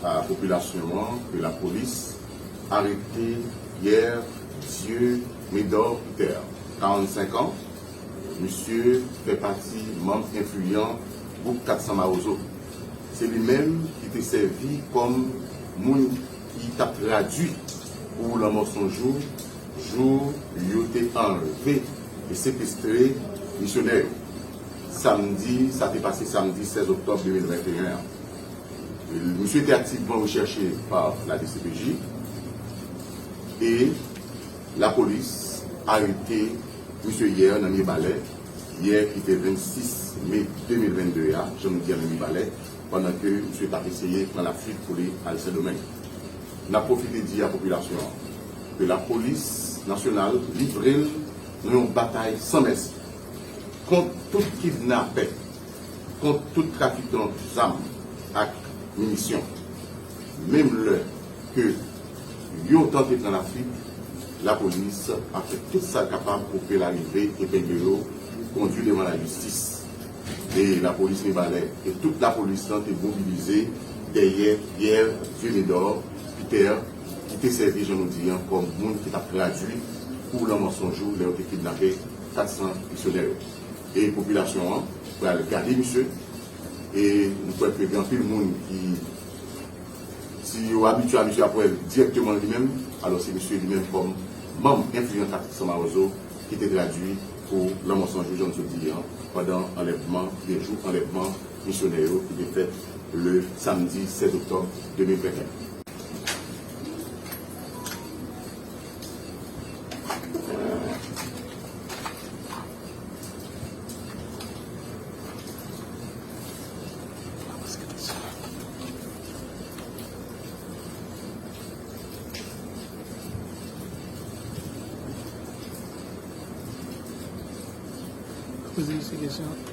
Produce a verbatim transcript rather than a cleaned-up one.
A popilasyon an ke lapolis arete Pierre Dieu Médor Peter, karannsenk an. Misye fè pati manm enfliyan gwoup kat san Mawozo. Se li menm ki te sèvi kòm moun ki t ap tradui pou lanmò Sonjou jou yo te anlve e sekestre misyonè yo. Samdi, sa te pase samdi sèz oktòb de mil venteyen an. Misye te aktivman rechèche pa la D C P J e lapolis arete misye yè nan Mibalè, yè ki te vennsis me de mil vennde a, jan nou di a nan Mibalè, pandan ke misye t ap eseye pran lafuit pou li al Sendomeng. N ap pwofite di a popilasyon an ke lapolis nasyonal livre l nan yon batay san mèsi kont tout kidnapè, kont tout trafikan zam ak minisyon. Menm lè ke yo tante pran lafuit, lapolis ap fè tout sa l kapab pou ke l arive epengle yo, kondui devan lajistis. E lapolis Mibalè e tout lapolis lan te mobilize dèyè Pierre Dieu Médor Peter, ki te sèvi, jan nou di an, kòm moun ki t ap tradui pou lanmò Sonjou lè yo te kidnape kat san misyonè yo. E popilasyon an pral gade misye, e nou kwè ke gen anpil moun ki, si yo abitye a misye, ap wè l dirèkteman li menm. Alò, se misye li menm kòm manm enfliyan kat san Mawozo ki te tradui pou lanmò Sonjou, jan nou sot di an, pandan anlèvman, oubyen jou anlèvman misyonè yo ki te fèt le samdi sèz oktòb de mil venteyen. Poze misye kesyon.